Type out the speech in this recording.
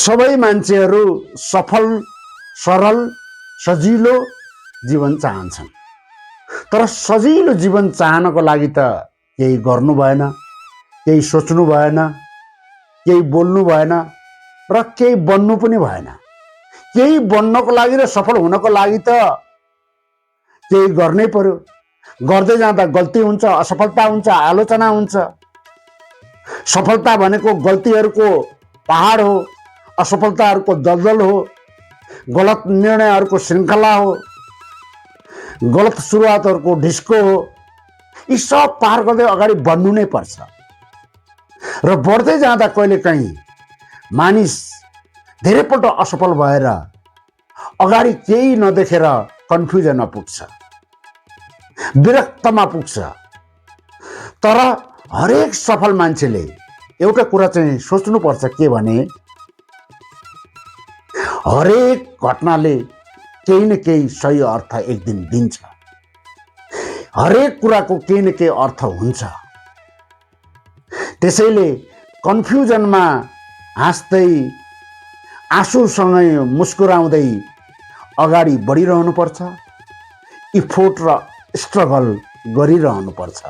सबै मान्छेहरू सफल, सरल, सजिलो जीवन चाहन्छन्। तर सजिलो जीवन चाहनको लागि त केही गर्नु भएन, केही सोच्नु भएन, केही बोल्नु भएन र केही बन्नु पनि भएन। केही बन्नको लागि र सफल हुनको लागि त केही गर्नै पर्यो। गर्दै जाँदा गल्ती हुन्छ, असफलता हुन्छ, आलोचना हुन्छ। सफलता भनेको गल्तीहरूको पहाड हो, असफलताहरूको दलदल हो, गलत निर्णयहरूको श्रृङ्खला हो, गलत सुरुवातहरूको ढिस्को हो। यी सब पार गर्दै अगाडि बढ्नु नै पर्छ। र बढ्दै जाँदा कहिलेकाहीँ मानिस धेरैपल्ट असफल भएर अगाडि केही नदेखेर कन्फ्युजनमा पुग्छ, विरक्तमा पुग्छ। तर हरेक सफल मान्छेले एउटा कुरा चाहिँ सोच्नुपर्छ, के भने हरेक घटनाले केही न केही सही अर्थ एक दिन दिन्छ। हरेक कुराको केही न केही अर्थ हुन्छ। त्यसैले कन्फ्युजनमा हाँस्दै, आँसुसँगै मुस्कुराउँदै अगाडि बढिरहनुपर्छ। इफोर्ट र स्ट्रगल गरिरहनुपर्छ।